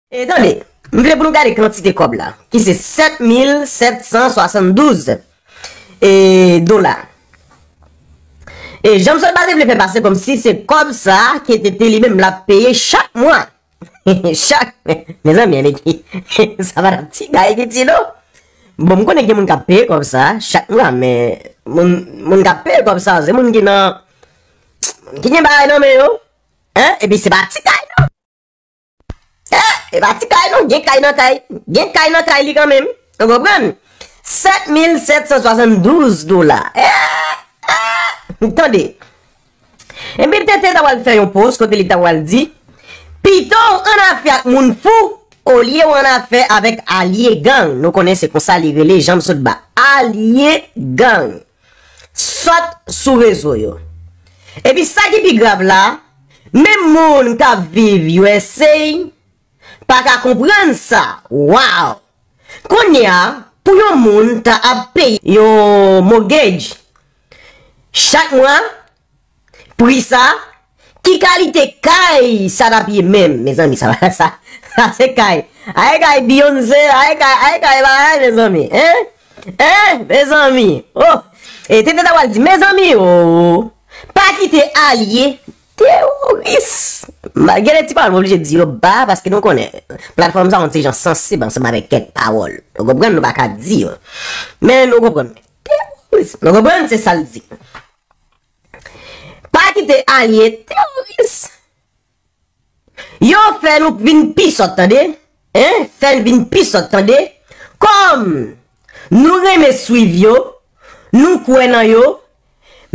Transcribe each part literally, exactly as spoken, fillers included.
E tande, m vle pou nou gade kantite kòb la, ki se sèt mil sèt san swasanndouz e dola. E Jean Sotba te vle fè pase kòmsi se kòb sa ke T T li menm l ap peye chak mwa. Chak, mezanmi, sa pa t ap ti kay ki ti non. Bon, m konnen gen moun k ap peye kòb sa chak mwa, men moun, moun k ap peye kòb sa, se moun ki nan, ki gen bagay nan men yo. Hein? Epi se pa ti kay non. Eh, e pa ti kay non, gen kay nan kay. Gen kay nan kay li kanmenm. Ou konprann? Sèt mil sèt san swasanndouz dola. Eh, eh, tande. Epi T T ta pral fè yon post kote li ta pral di, pito w annafè ak moun fou, olye w annafè avèk alye gang. Nou konnen se konsa li rele Jean Sotba. Alye gang. Sòt sou rezo yo. Epi sa ki pi grav la, menm moun k ap viv U S A pa ka konprann sa. Wow! Kounye a, pou yon moun ta ap peye yon mortgage chak mwa, pri sa, ki kalite kay sa t ap ye menm, mezanmi, sa, sa, sa se kay. Ay kay Beyoncé, ay kay, ay kay bagay, mezanmi, hein? Hein, mezanmi, oh! E T T ta pral di, mezanmi, oh! Pa kite alye teworis. Gen de ti pawòl m oblije di yo ba, paske nou konnen, platfòm sa yon ti jan sansib ansanm avèk kèk pawòl. Nou konprann, nou pa ka di yo. Men nou konprann. Teworis. Nou konprann, se sa l di. Pa kite alye teworis yo fè nou vin pi sòt, tande. Hein? Fè n vin pi sòt, tande. Kòm nou renmen swiv yo, nou kwè nan yo,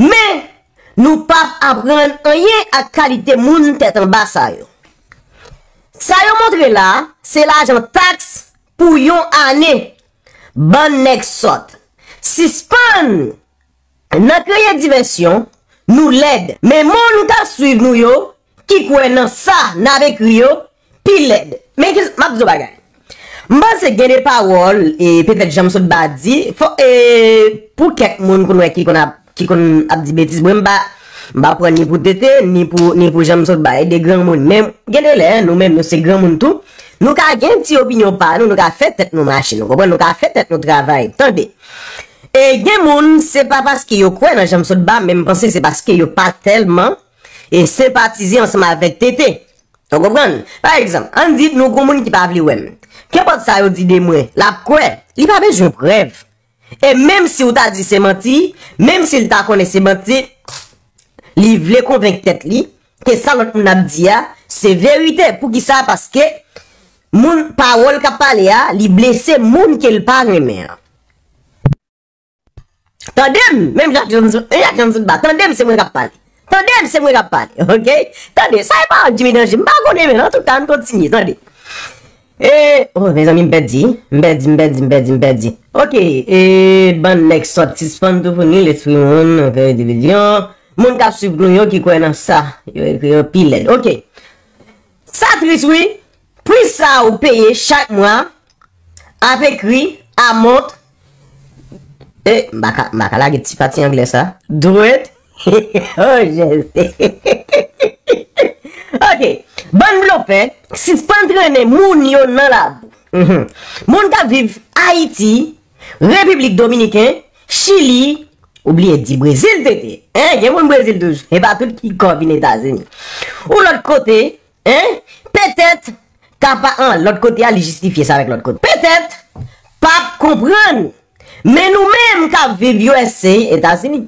men nou p ap aprann anyen ak kalite moun tèt anba sa yo. Sa yo montre la, se lajan taks pou yon ane. Bann nèg sòt. Sispann nan kreye divèsyon, nou lèd. Men moun k ap swiv nou yo, ki kwè nan sa n ap ekri yo, pi lèd. Men ki, m ap di w bagay. M panse gen de pawòl, e petèt Jean Sotba di, fò, e, pou kèk moun konn wè ki konn ap, ki konn ap di betiz, mwen m pa, m pa pran ni pou T T, ni pou, ni pou Jean Sotba, e de granmoun. Men gen de lè, nou menm, nou se granmoun tou, nou ka gen ti opinyon pa nou, nou ka fè tèt nou mache, nou konprann, nou ka fè tèt nou travay. Tande. E gen moun, se pa paske yo kwè nan Jean Sotba, men m panse se paske yo pa tèlman, e, senpatize ansanm avèk T T. Ou konprann? Pa egzanp, ann di nou gon moun ki pa vle wè m. Kenpòt sa yo di de mwen, l ap kwè. Li pa bezwen prèv. E menm si w ta di se manti, menm si l ta konnen se manti, li vle konvenk tèt li ke sa lòt moun ap di a, se verite. Poukisa? Paske moun, pawòl k ap pale a, li blese moun ke l pa renmen an. Tande m, menm Jacques Johnson, Jacques Johnson ba, tande m, se mwen k ap pale. Tande m, se mwen k ap pale, ok? Tande, sa e pa Jimmy Danger, m pa konnen, men antouka, ann kontinye, tande. E, oh, mezanmi, m pèdi, m pèdi, m pèdi, m pèdi, m pèdi. Ok, e, bann nèg sòt, sispann toufouni lespri moun, fè divizyon. Moun k ap swiv nou yo ki kwè nan sa, yo ekri yo pi lèd. Ok. Sa tris, wi. Pri sa ou peye chak mwa ap ekri amount. E, m pa ka, m pa ka lage ti pati anglè sa. Do it. Oh, Jezi. Ok. Bann blofè, sispann trennen moun yo nan labou. Mhm. Moun k ap viv Ayiti, Repiblik Dominiken, Chili, ou bliye di Brezil, T T. Hein? Gen moun Brezil toujou. E pa tout ki kò vin Etazini. Ou lòt kote, hein? Petèt, ka pa, an, lòt kote a, li jistifye sa avèk lòt kote. Petèt, p ap konprann. Men nou menm k ap viv U S A, Etazini,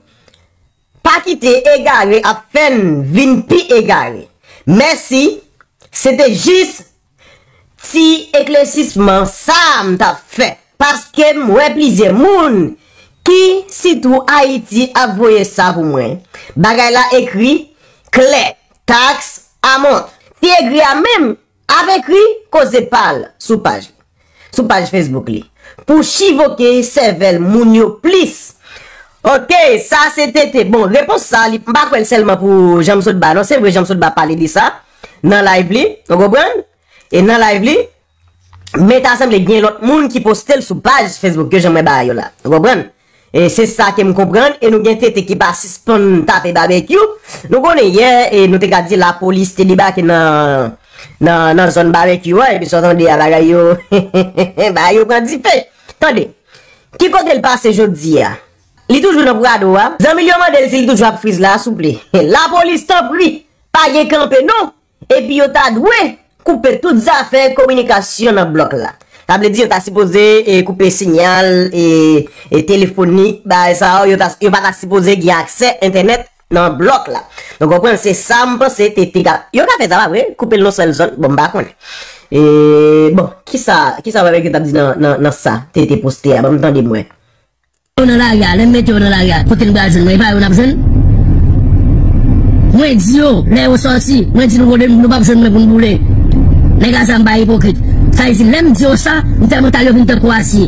pa kite egare ap fè n vin pi egare. Mèsi, se te jis ti eklèsisman sa m t ap fè. Paske m wè plizyè moun ki, sitou Ayiti, ap voye sa pou mwen. Bagay la ekri klè, tax amount. Ti egri a menm ap ekri koze pa l sou paj li, sou paj Facebook li, pou chivoke sèvèl moun yo plis. Ok, sa se T T. Bon, repons sa, li, m pa kwè l sèlman pou Jean Sotba non. Se vre, Jean Sotba pale de sa nan live li, ou konprann? E nan live li, men ta sanble gen lòt moun ki poste l sou paj Facebook yo, jan mwen ba yo la. Ou konprann? E se sa ke m konprann, e nou gen T T ki pa sispann tape babekyou. Nou konnen yè, e nou te ka di lapolis te debake nan, nan, nan zòn Babekyou a, epi sa w tande a, bagay yo, bagay yo pran dife. Tande, ki kote l pase jodi a? Li toujou nan Prado a. Zanmi l yo mande l si li toujou ap friz la, souple. Lapolis, tanpri, pa gen kanpe non. Epi yo ta dwe koupe tout zafè kominikasyon nan blòk la. Sa vle di yo ta sipoze, e, koupe siyal, e, e, telefonik, bagay sa yo, yo ta, yo pa ta sipoze gen aksè entènèt nan blòk la. Donk, w konprann, se sa m panse te, te ka, yo ka fè sa, pa vre? Koupe l nan sèl zòn, bon, m pa konnen. E, bon, kisa, kisa Babekyou t ap di nan, nan, nan sa te, te poste a? Ban m tande m wè. Yo nan lari a, lè m mete yo nan lari a, kote n pral jwenn mwen? E pa yo n ap jwenn? Mwen di yo, lè yo sòti, mwen di nou kote nou p ap jwenn mwen pou n boule. Nèg a sa m pa ipokrit. Sa vle di, lè m di yo sa, m fè mantal yo vin tankou asye.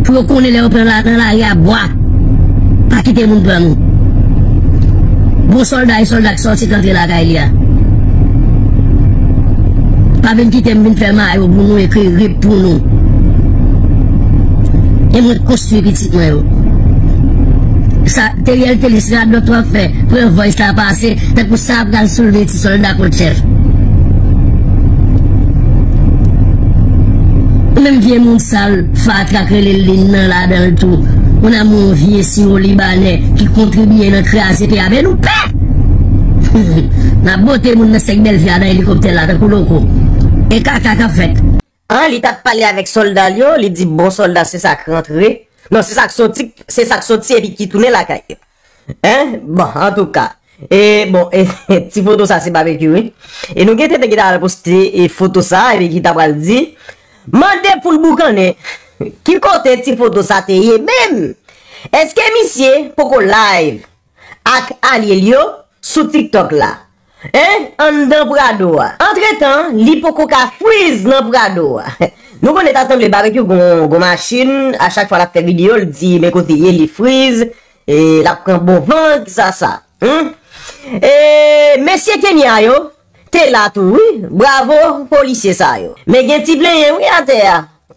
Pou yo konnen lè yo pran la, nan lari a bwa, pa kite moun pran nou. Bon sòlda e sòlda k sòti k antre lakay li a. Pa vin kite m vin fè mayo pou nou ekri rip pou nou. E mwen k konstwi pitit mwen yo. Sa, Teriel Telis radòt w ap fè, pran voice la pase, tankou sa pral soulve ti sòlda kont chèf. Ou menm vye moun sal, fatra k rele lin nan ladan l tou. Ou nan moun vye siwo libanè ki kontribye nan kraze peyi a, men nou pè! N ap bote moun nan sèk Bèlvi a nan elikoptè la, tankou loko. E kaka k ap fèt. An, li t ap pale avèk sòlda l yo, li di bon sòlda se sa k rantre. Non, se sa k soti, se sa k soti epi ki tounen lakay yo. Hein? Bon, antouka. E, bon, e, ti foto sa se Babekyou, wi. E nou gen tenten ki ta al poste, e, foto sa, epi ki ta pral di, mande pou l boukannen. Ki kote ti foto sa te ye menm? Èske misye poko live ak alye l yo sou TikTok la? Hein? Anndan Prado a. Antretan, li poko ka friz nan Prado a. Nou konnen ta sanble Babekyou gon, gon machin, a chak fwa l ap fè videyo, l di men kote ye, li friz, e l ap pran bon van, kisa sa. Hmm? E mesye Kenya yo te la tou, wi. Bravo, polisye sa yo. Men gen ti plenyen, wi, atè a.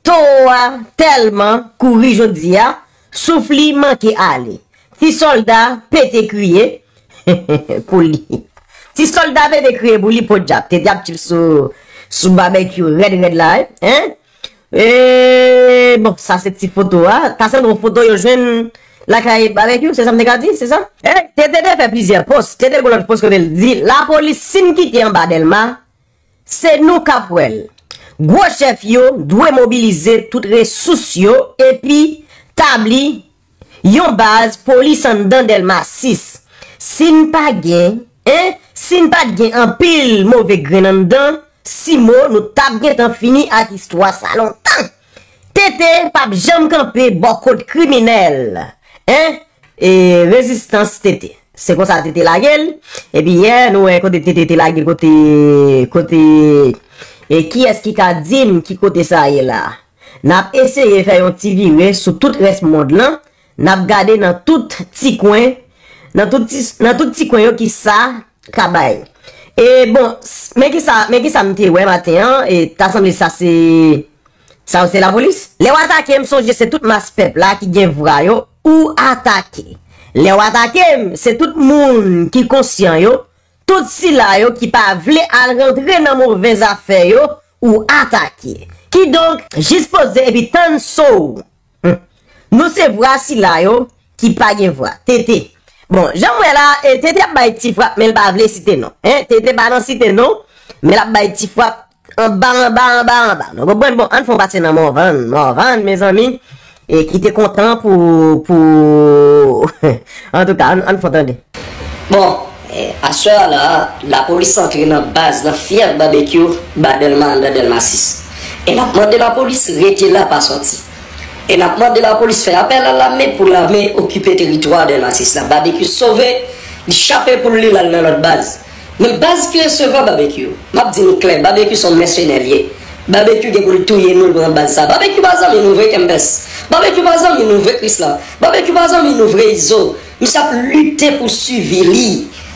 Towo a tèlman kouri jodi a, souf li manke ale. Ti sòlda pete kriye pou li. Ti sòlda pete kriye pou li, podyab. Te ap tchip sou, sou Babekyou rèd rèd la, hein? E, bon, sa se ti foto a. Ta sanble yon foto yo jwenn lakay Babekyou, se sa m te ka di, se sa? E, Tete te fè plizyè pòs. Tete gon lòt pòs kote l di, lapolis fin kite anba Dèlma, se nou k ap wè l. Gwo chèf yo dwe mobilize tout resous yo epi tabli yon baz polis anndan Dèlma sis. Si n pa gen, en, si n pa t gen anpil move grenn anndan, Simo, nou t ap gentan fini ak istwa sa lontan. Tete p ap janm kanpe bò kot kriminèl, en, e rezistans Tete. Se konsa Tete lage l. Epi yè, nou wè kote Tete te lage l, kote, kote, e kiyès ki ka di m ki kote sa ye la? N ap eseye fè yon ti vire sou tout rès mond lan. N ap gade nan tout ti kwen, nan tout ti, nan tout ti kwen yo kisa ka bay. E bon, s- men kisa, men kisa m te wè maten an, e ta sanble sa se, sa yo se lapolis. Lè w atake m, sonje se tout mas pèp la ki gen vwa yo ou atake. Lè w atake m, se tout moun ki konsyan yo, tout sila yo ki pa vle al rantre nan move zafè yo ou atake. Kidonk, jis poze epi tann so w. Hmm. Nou se vwa sila yo ki pa gen vwa. Tete. Bon, jan m wè la, e, Tete ap bay ti frap, men l pa vle site non. En, Tete pa nan site non, men l ap bay ti frap anba, anba, anba, anba. Nou konprann? Bon, ann fè yon pase nan Morvan. Morvan, mezanmi, e, ki te kontan pou, pou, antouka, ann, ann fè w tande. Bon, e, aswè a la, lapolis antre nan baz, nan fyèv Babekyou, ba Dèlma, anndan Dèlma sis. E n ap mande lapolis rete la, pa sòti. E n ap mande lapolis fè apèl a lame pou lame okipe teritwa Dèlma sis la. Babekyou sove, li chape poul li, l al nan lòt baz. Men baz ki resevwa Babekyou, m ap di nou klè, Babekyou se yon mèsenè l ye. Babekyou gen pou l touye nou, l pran baz sa. Babekyou pa zanmi nou vre, Kempès. Babekyou pa zanmi nou vre, Krisla. Babekyou pa zanmi nou vre, Izo. Misye ap lite pou sivi li.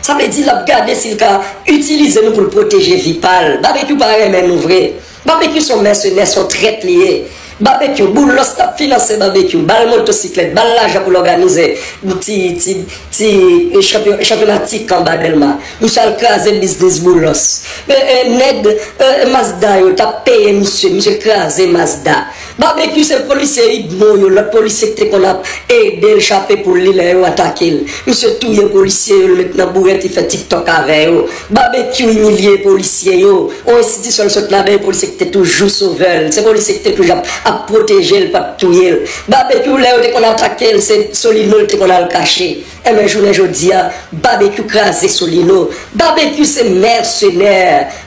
Sa vle di l ap gade si l ka itilize nou pou l pwoteje vi pa l. Babekyou pa renmen nou vre. Babekyou se yon mèsenè, se yon trèt li ye. Babekyou, Boulos t ap finanse Babekyou, ba l motosiklèt, ba l lajan pou l òganize ti, ti, ti, e, chanpyon-, chanpyona Tikan ba Dèlma. Misye al kraze biznis Boulos. E, e, nèg, e, Mazda yo t ap peye misye, misye kraze Mazda. Babekyou se polisye Idmon yo, lòt polisye ki te konn ap ede l chape poul li lè yo atake l. Misye touye polisye yo, l met nan bourèt, li fè TikTok avè yo. Babekyou imilye polisye yo. On enstitisyon l sot ladan, e polisye ki te toujou sovè l. Se polisye ki te toujou ap, ap pwoteje l, p ap touye l. Babekyou, lè yo te konn atake l, se Solino l te konn al kache. Enben, jounen jodi a, Babekyou kraze Solino. Babekyou se mèsenè.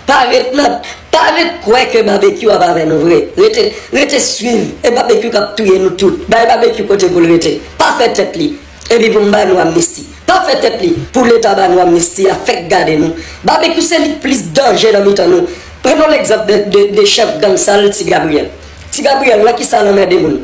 Pa ret nan, pa ret kwè ke Babekyou ap avè nou vre. Rete, rete swiv. E Babekyou k ap touye nou tout. Bay Babekyou kote pou l rete. Pa fè tèt li. Epi pou m ba nou amnisti. Pa fè tèt li. Pou Leta ba nou amnisti a, fèk gade nou. Babekyou se li k plis danje nan mitan nou. Pran yon egzanp de, de, de chèf gang sal Ti Gabriyèl. Ti Gabriyèl, nan kisa l anmède moun?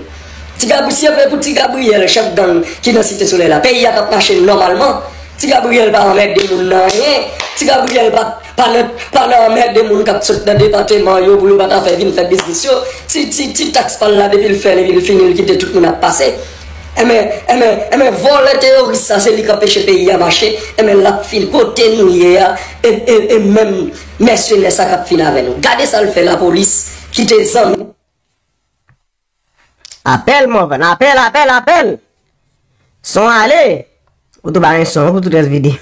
Ti Gab-, si se te pou Ti Gabriyèl, chèf gang ki nan Site Solèy la, peyi a t ap mache nòmalman. Ti Gabriyèl pa anmède moun nan anyen. Ti Gabriyèl pa, pa nan, pa nan anmède moun k ap sot nan depatman yo pou yo pa ta fè vin fè biznis yo. Ti, ti, ti taks pa l la, depi l fè l, epi l fini, l kite tout moun ap pase. Enben, enben, enben, vòlè teworis sa, se li k anpeche peyi a mache. Enben, l ap fin kote nou ye a, e, e, e menm mèsenè sa k ap fin avè nou. Gade sa l fè lapolis, ki te zanmi. Apèl, Morvan, apèl, apèl, apèl. Son ale. Ou tou pa gen son pou tout rès videyo.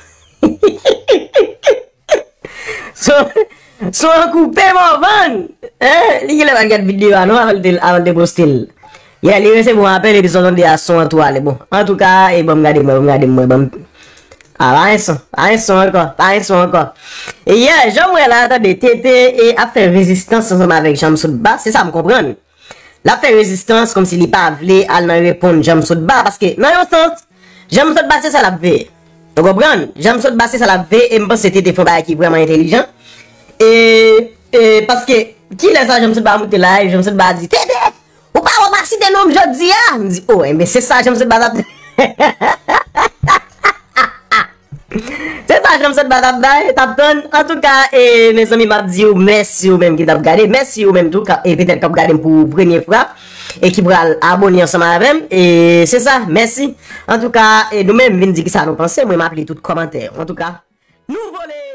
Son, son an koupe, Morvan. Hein? Li genlè pa t gad videyo a non, avan l te, avan l te poste l. Yeah, li resevwa yon apèl epi sa w tande a, son an tou ale. Bon, antouka, e ban m gade m wè, ban m gade m wè, ban m. Ah, pa gen son, pa gen son ankò, pa gen son ankò. E yeah, jan m wè la, tande, Tete e ap fè rezistans ansanm avèk Janm Sotba, se sa m konprann. L ap fè rezistans kòmsi li pa vle al nan reponn Janm Sotba, paske nan yon sans, Janm Sotba se sa l ap veye. Ou konprann? Janm Sotba se sa l ap veye, e m panse Tete fè yon bagay ki vrèman entèlijan. E, e paske, kilè sa Janm Sotba moute la, e Janm Sotba di, Tete, ou pa wè w pa site non m jodi a? M di, oh, enben se sa Janm Sotba t ap Se sa Janm Sotba t ap bay, t ap tann. Antouka, e, mezanmi, m ap di w mèsi ou menm ki t ap gade. Mèsi ou menm tou, ka, e, petèt k ap gade m pou premye fwa, e ki pral abone ansanm avè m. E se sa, mèsi. Antouka, e, nou menm, vin di kisa nou panse. Mwen, m ap li tout kòmantè. Antouka, nou vole!